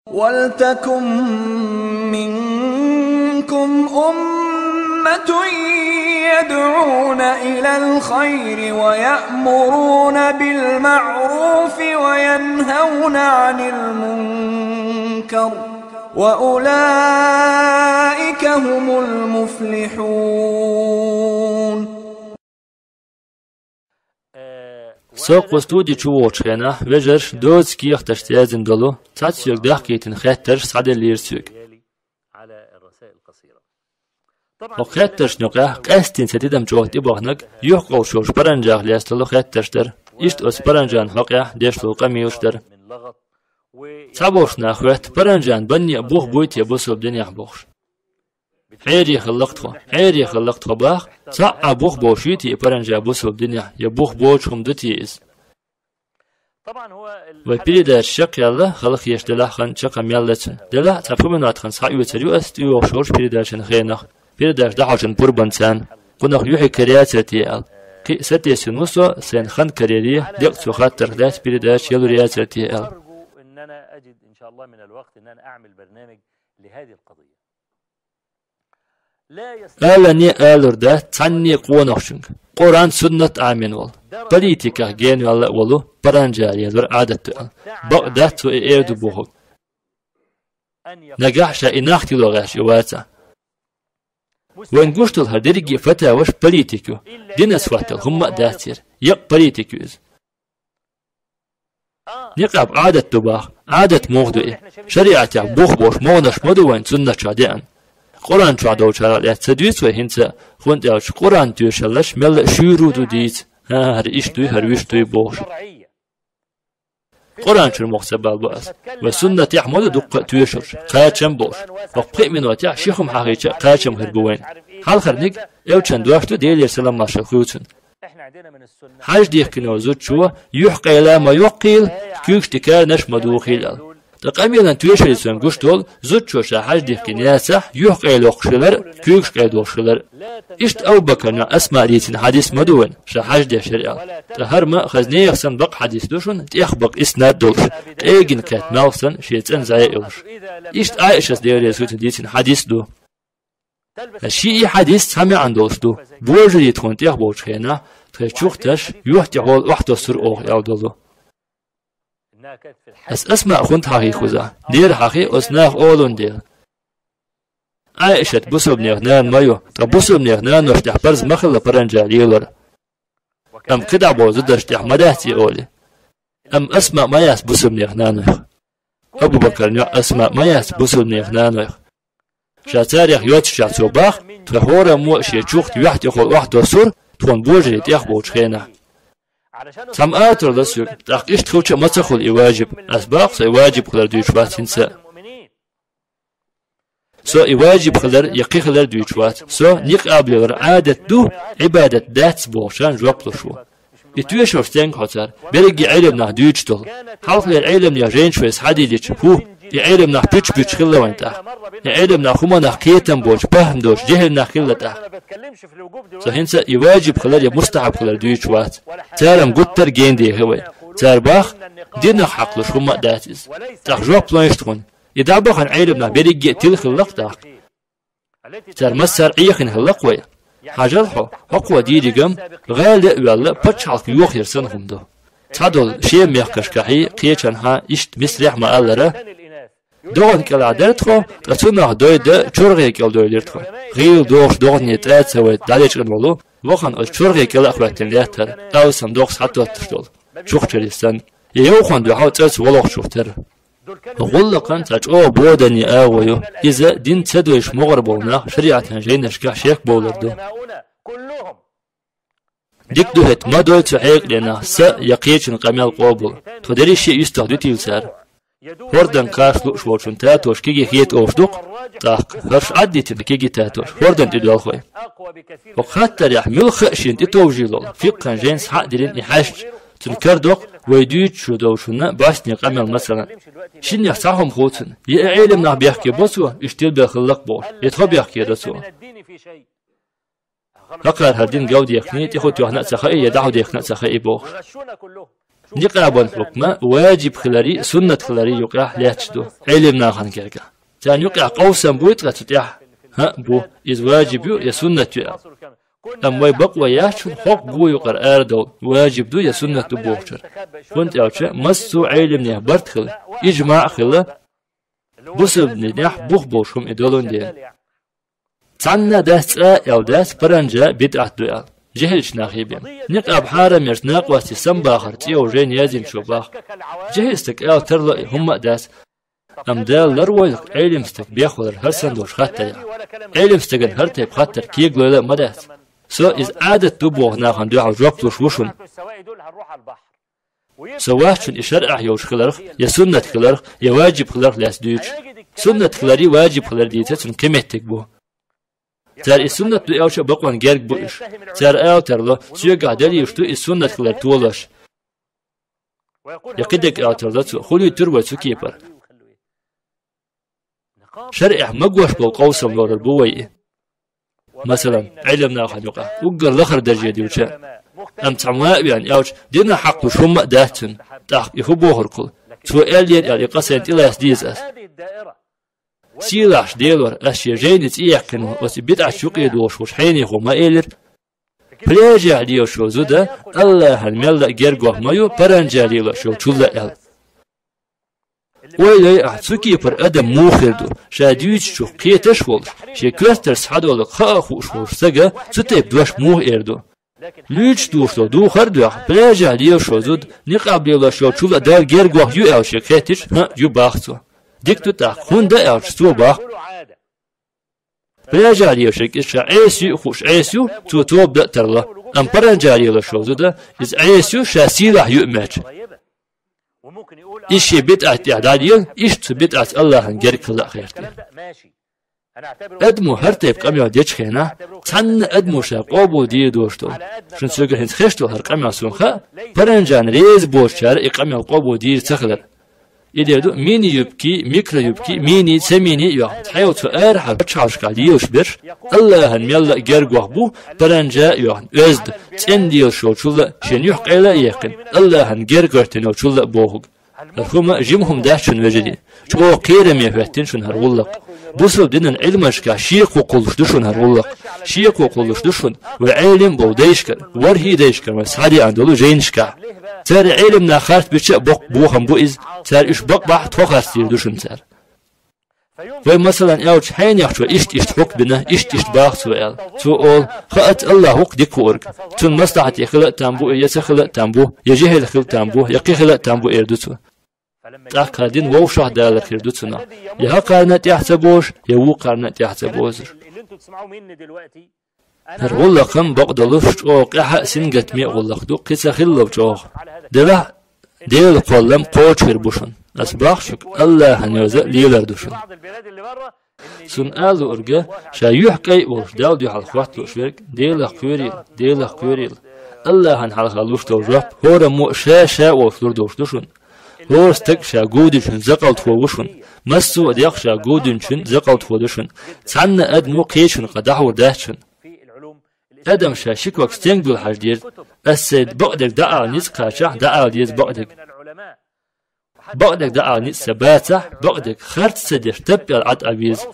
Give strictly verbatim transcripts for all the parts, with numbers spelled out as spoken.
ولتكن منكم أمة يدعون إلى الخير ويأمرون بالمعروف وينهون عن المنكر وأولئك هم المفلحون. Со кху студи чу волчу хенахь, вежарш, доза кехаташца яздина долу, цхьацца соьга дахкийтина хеттарш схьаделлера соьга. Хьо хеттаршна юкъахь къаьсттина сан тидам чӀогӀа тӀебахнарг, юьхькӀалхарчу паранжах лаьцна долу хеттарш дара. Иштта оцу паранжан хьокъехь деш долу къамелаш дара. Цхьаболчу наха хоьтту, паранжан банне а бух буй те бусалба динехь бохуш. Хьере хиллакх тхо, хьере хиллакх тхо баха, цхьа а бух болуш юй те и паранжа бусалба динехь, я бух боцуш хӀума ду те иза? Вай передача чекхъяьлла, халахеташ делахь хан чекхъян мел лаьцна. Делахь цхьа пхи минот хан схьаоьцур ю ас тӀейогӀуш йолчу передачан хенахь. Передача дӀахьочун пурбанца. Кхунах юьхьиг караяцар те аьлла. Кхин а сатесна ву со, сайн хан караре, декъа цо хаттарх лаьцна передача ялур яцар те аьлла. Алане алур дац цхьанне а къонахчуьнга, Къуръан, суннат Ӏамийна волу, политиках генваьлла а волу, паранжа лелор Ӏадат ду аьлла. Бакъ дац цо и эр ду бохург. Нагахь ша и нах тило гӀерташ и вацахь. Вайн гуш долу хӀара дерриге а фатаваш политик ю, динас хӀоттал хӀумма а дац хӀара, еккъа политик ю иза. Никъаб Ӏадат ду баха. Ӏадат муха ду и? ШариӀатехь бух болуш могӀанаш ма ду вайн суннат чохь деана. Къуръан чохь долчарах лаьцна ца дуьйцу вай хӀинца а, хӀунда аьлча Къуръан тоьшаллаш мелла а шуьйра ду дийца. ХӀара иштта дуй, хӀара вуьшта дуй бохуш. Къуръан чуьра муха ца балабо ас? Вай суннатехь ма ду дуккха а тоьшаллаш, кхачам а болуш. ХӀокху пхи а минотехь ши хӀума хьахийча а кхачам хир бу вайна. Хьалхарниг, элчан дош ду, Делера салам-маршалла хуьлда цунна. Хьаж дихкина волу зудчо юьхькъайла ма йоккхийла, куьйгаш тӀе каранаш ма духийла аьлла. Ткъа къамелан тоьшаллица вайн гуш долу, зудчо ша хьаж дихкина яцахь, юьхькъайла йоккхуш хилар, куьйгаш къайла долуш хилар. Иштта Абу-Бакарна Асмаъ дийцина хьадис ма ду вайна, ша хьаж деш яра аьлла. Ткъа хӀара ма хаза нехан санна бакъ хьадис ду шуна, тӀех бакъ иснад долуш, къегина кхетта малх санна, шен цӀена зӀе а йолуш. Иштта Ӏаишас, Дела реза хуьлда цунна, дийцина хьадис ду. Ши и хьадис цхьа маьӀна долуш ду. Божарий тхуна тӀехь болчу хенахь, тхайн чухташ юьхь тӀехула охьатоссура оха аьлла долу. Ас Асмаъ хӀунда хьахийхи кхузахь? Дера хьахи, оцу наха олун дела. Ӏаишат бусалбанех нана ма ю, ткъа бусалбанех нанош тӀехь парз ма хилла паранжа лелор. Амма кхидӀа боху зударш тӀехь ма дац и олий. Амма Асмаъ ма яц бусалбанех нанойх. Абу-Бакарна йоӀ Асмаъ ма яц бусалбанех нанойх. Ша царех йоццушехь цо баха, тхайн хӀораммо а шен чухт юьхь тӀехула охьатоссура, тхуна божарий тӀехь болчу хенахь. Цхьамма ала тарло соьга, тӀаккха иштта хилча а ма ца хуьлу и важиб. Ас боху, со и важиб хилар дуьйцуш вац хӀинца а. Со и важиб хилар я кхин хилар дуьйцуш вац. Со никъаб лелар Ӏадат ду, Ӏибадат дац бохучарна жоп луш ву. И тоьшаллаш стенга хьо цара? Берриге Ӏелам нах дуьйцуш долу. Хьалхалера Ӏеламнех жайнаш вай схьадиллича, хӀу, и Ӏелам нах пуьчу-пуьчу хилла вайн тӀаккха. И Ӏелам нах хӀуманах кхетам боцуш, пахьма доцуш, жехӀил нах хилла тӀаккха. Со хӀинца и важиб хилар я мустахьаб хилар дуьйцуш вац. Царна гуттар а генадехи вай. Цара баха, динах хьакхалуш хӀумма а дац иза. ТӀаккха жоп лойша тхуна. И дӀабахана Ӏелам нах берриге а тила хилла-кх тӀаккха. Цара массара Ӏехина хилла-кх вай. Хьажал хьо, хӀокхо дийриг-м гӀала а ваьлла, пачхьалкх йохаяр санна хӀума ду. Цхьадолу Шеман мехкашкахьий, кхечанхьа, иштта Мисрехь ма-аллара, догӀан кӀелахь дара тхо, ткъа цунах дойда чоргӀе кӀел дойлира тхо. ГӀийла догӀуш догӀане тӀа а ца вайта дӀалечкъина волу, вахана оцу чоргӀе кӀела а хӀоьттина лаьттара, алсам догӀа схьатоттуш долу, чухчаре санна. Я йовхонан дуьхьал цӀарца валохчух тера. ГӀуллакхан цхьа чӀогӀа боданийн агӀо ю. Иза дин ца дойуш могӀар болу нах шариӀатан жайнашкахь шек бовлар ду. Дика ду хӀета, ма дой цу хьекъале нах са я кхечун къамел къобал. Тхо дерриш а юьстах дуьтийла цара. ХӀордан кхаш лууш волчун татош кегий хета олуш ду-кх, тӀаккха хӀорш Ӏаддитина кегий татош, хӀордан тӀедоьлху вай. ХӀокху хаттарехь муьлхха а шена тӀетовжийлол, фикъхӀан жайна схьа а диллина и хьаьжча, цуьнан кара доккху вай дуьйцуш долчунна бӀостанийн къамел, масала. Шиннех цхьа хӀума хуьлу цунна: я и Ӏелам нах бехке бо цо, уьш тилбелла хилла-кх бохуш, я тхо бехке до цо. ХӀокхара хӀара дин говдехкиний, тӀехӀуттоьхна а ца хаьий, я дӀахӀудехкина а ца хаьий бохуш. Никъабан хьукма важиб хилари, суннат хилари юкъахь лаьтташ ду Ӏилман нахана герга. Царна юкъахь къовсам буй тӀаккха цу тӀехь? ХӀаъ, бу, иза важиб ю я суннат ю аьлла. Амма вай бакъо яц шуна хӀокху бу юкъара арадовла, важиб ду я суннат ду бохучуьра. ХӀунда аьлча массо а Ӏилманех барт хилла, ижмаӀ а хилла, бусалба динехь бух болуш хӀума и долун дела. Цхьанна а дац цкъа а аьлла дац паранжа бидӀат ду аьлла, жехӀилчу нахе бен. Никъаб хьарам ярца накъостий самабахар цӀе йолу жайна яздинчо боху. ЖехӀил стаг ала тарло и хӀумма а дац. Амма Дала ларвойла Ӏилма стаг бехвалар хӀара санна долуш хаттарехь. Ӏилма стагана хӀара тайпа хаттар кегалойла а ма дац. Со иза Ӏадат ду боху нахана дуьхьал жоп луш ву шуна. Со вац шуна и шарӀехь йолуш хиларх, я суннат хиларх, я важиб хиларх лаьцна дуьйцуш. Суннат хилари, важиб хилари дийца цунна кхин меттиг бу. Цара и суннат ду аьлча а бакъонна герга бу уьш. Цара ала тарло, соьгахь далилаш ду и суннат хилар толош. Я кхидерг ала тарло цо, хуьлуьйтур вай цу кепара. ШарӀехь магош болу къовсам лорур бу вай и. Масалан, Ӏилман нахана юкъахь, уггар лахара дарже дилча а. Амма цхьа ма а веана аьлча, динан хьакъ луш хӀумма а дац цуьнан, тӀаккха и хӀун бохург хуьлу? Цо аьллера аьлла, и къа сайна тӀелаца деза ас. Сийлахьчу Делора ас шен жайни цӀе яьккхина ву, оцу бидӀатчу юкъе долуш волчу хьенехо ма элира: «Пляжехь лелаш йолу зуда Аллахьан мелла а гергох ма ю, паранжа лелош йолчул а», аьлла. Ойла йой ахь, цу кепара адам муха хир ду, ша дуьйцучух кхеташ а волуш, шен коьртара схьадолу хаа а хууш волчу стага цу тайпа дош муха эр ду? Луьйчуш духуш долу духар а доьху, пляжехь лелаш йолу зуда, никъаб лелош йолчул а Далла гергох ю аьлла шега хаьттича, хӀаъ, ю боху цо. Дика ду тӀаккха, хӀунда аьлча цо боху. Пляжехь лелаш ерг иза ша Ӏеса ю а хууш Ӏеса ю, цо тоба дан а тарло. Амма паранжа лелаш йолу зуда, иза Ӏеса ю, ша сийлахь ю а моьттуш. Иза шен бидӀат тӀехь дӀадела, иштта цу бидӀатца Аллахьан герга хила а гӀерта. Адамо хӀара тайпа къамел дечу хенахь, цхьанна адамо ша къобал дийр доцуш долу. Шуна соьга хӀинца хезаш долу хӀара къамел суна хаьа, паранжана реза боцучара и къамел къобал дийр ца хилар. И дер ду мини-юбки, микро-юбки, мини, ца мини а йохна, цхьайолу цу арахьара пачхьалкхашкахь лелаш берш, Аллахьан мелла а гергох бу, паранжа а йохна, оьзда, цӀена лелаш йолчул а, шен юьхь къайла а яьккхина, Аллахьан герга гӀоьртина йолчул а бохург. ХӀара хӀума жима хӀума дац шуна, вежарий. ЧӀогӀа кхераме хӀоьттина шуна хӀара гӀуллакх. Бусалба динан Ӏилманашкахь шеко кхуллуш ду шуна хӀара гӀуллакх. Шеко кхуллуш ду шуна вай Ӏелам болу дайшкара, ворхӀе дайшкара вай схьадеана долу жайнашкахь. Цара Ӏелам нах харц бича а боккха бохам бу иза. Цара уьш бакъбахь, тхо харцдийр ду шуна цара. Вай, масалан, аьлча, хьенехчо иштта-иштта хьукм бина, иштта-иштта боху цо аьлла. Цо олу, хаац, Аллахь ву-кх дика хуург. Цунна маслахьате хила а там бу, я ца хила а там бу, я жехӀила хила там бу, я кхин хила а там бу, эр ду цо. ТӀаккха дин вовшах далар хир ду цунах. Я хӀокхарна тӀехь ца бозуш, я вукхарна тӀехь ца бозуш. ХӀара гӀуллакхам бакъдолуш чӀогӀа къаьхьа а, сингаттаме а гӀуллакх ду, кхин ца хилла чӀогӀа. Делахь, Делан кхоллам кхочуш хир бу шуна. Ас боху шуьга, Аллахьан йоза лелар ду шуна. Суна ала луург, ша юьхь кӀай а волуш, Далла дуьхьал хӀотта лууш верг, Делах кхоьрийла, Делах кхоьрийла. Аллахьан хьалха луш долу жоп хӀораммо а ша-ша волуш лур долуш ду шуна. ХӀора стаг ша гулдинчун закъалтхо ву шуна. Массо а декъ ша гулдинчун закъалтхо ду шуна. Цхьанна адамо кхечун къа дӀахьур дац шуна. Адам ша ши ког стенга буьллу хьажа деза. Ас сайн бакъдерг дӀаала ницкъ кхачахь, дӀаала деза бакъдерг. Бакъдерг дӀаала ницкъ сан бацахь, бакъдерг харц ца деш, таппел Ӏад а веза.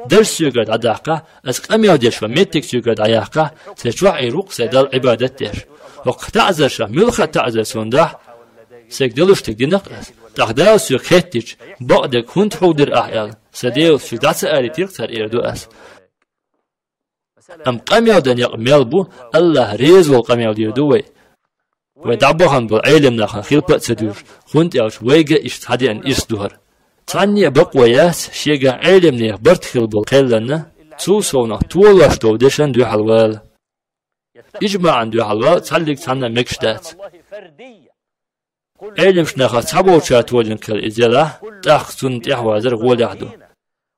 Дарж соьгара дӀадаккхахь, ас къамел деш ван меттиг соьгара дӀаяккхахь, сайн чохь Ӏийр ву-кх сайн Далла Ӏибадат деш. ХӀокху таӀзаршах муьлхха а таӀзар суна дахь, сайга далуш дерг дина-кх ас. ТӀаккха Дала соьга хеттича, бакъдерг хӀунда хьулдира ахь аьлла, сан Дела, соьга дӀа ца алийтира-кх цара, эр ду ас. Амма къамел дан некъ мел бу, Аллахь реза волу къамел дийр ду вай. Вай дӀабахана болу Ӏелам нахана хилпа а ца дуьйцуш, хӀунда аьлча вайга а иштта схьадеана ирс ду хӀара. Цхьанне а бакъо яц шегахь Ӏелам нехан барт хилла болу кхелланна, цул совнах толош долу дешан дуьхьал вала. ИжмаӀан дуьхьал вала цхьаллиг цхьанна а мегаш дац. Ӏелимчу нахах цхьаболчара толлина хилла иза елахь, тӀаккха цунна тӀаьхьавазар гӀолехь ду.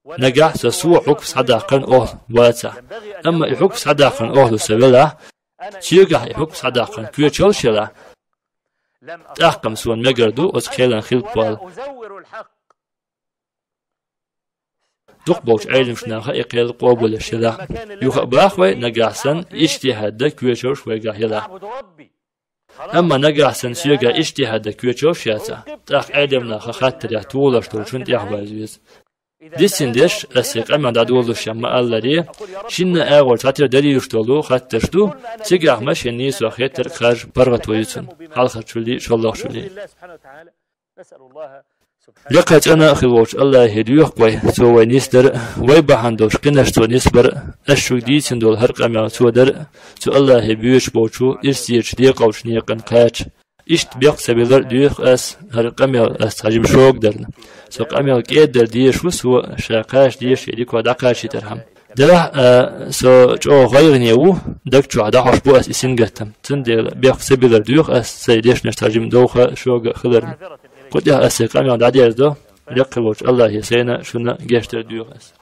Нагахь сан, со хьукма схьадаккхарна охьа вацахь. Амма и хьукма схьадаккхарна охьалуш сан велахь, соьгахь и хьукма схьадаккхарна коьчаллаш елахь, тӀаккха-м суна мегар ду оцу кхелан хилпа вала. Дукхахболчу Ӏелимчу наха и кхел къобалъеш елахь. Юха а боху вай, нагахь санна, ижтихӀад дан коьчаллаш вайгахь елахь. Амма нагахь санна соьгахь иштта хӀама дан кхоьчуш яц, тӀаккха Ӏелам наха хаттарехь тохалуш долчунна тӀехь база веза. Дисина деш, ас и къамел дӀадолалуш ма аллара, шинна агӀор цхьатера даруьйш долу хаттарш ду, цигахь ма шен нийсо хеттарг харжа паргӀато ю цунна, хьалхарчуллий, шоллагӀчуллий. Лекха цӀена а хила волчу Аллахе доьху вай, Цо вай нисдар а, вай бахьана долуш кхинаш Цо нисбар а, ас шуьга дийцина долу хӀара къамел Цо дар а, цу Аллахе боьдуш болчу ирсе йолчу декъалчу некъана кхача. Иштта бехк ца билар а доьху ас, хӀара къамел ас цхьа жима шога дарна. Со къамел кӀеда дар дезаш ву со, ша кхача дезаш я дика дӀакхачийтархьама. Делахь а, со чӀогӀа гӀайгӀане ву, даг чохь дӀахьош бу ас и сингаттам. Цундела бехк ца билар доьху ас, сайн дешнаш цхьа жима довха, шога а хиларна. Кху тӀехь ас и къамел дӀадерзадо, лекха волчу Аллахе сайна шуна гечдар доьху ас.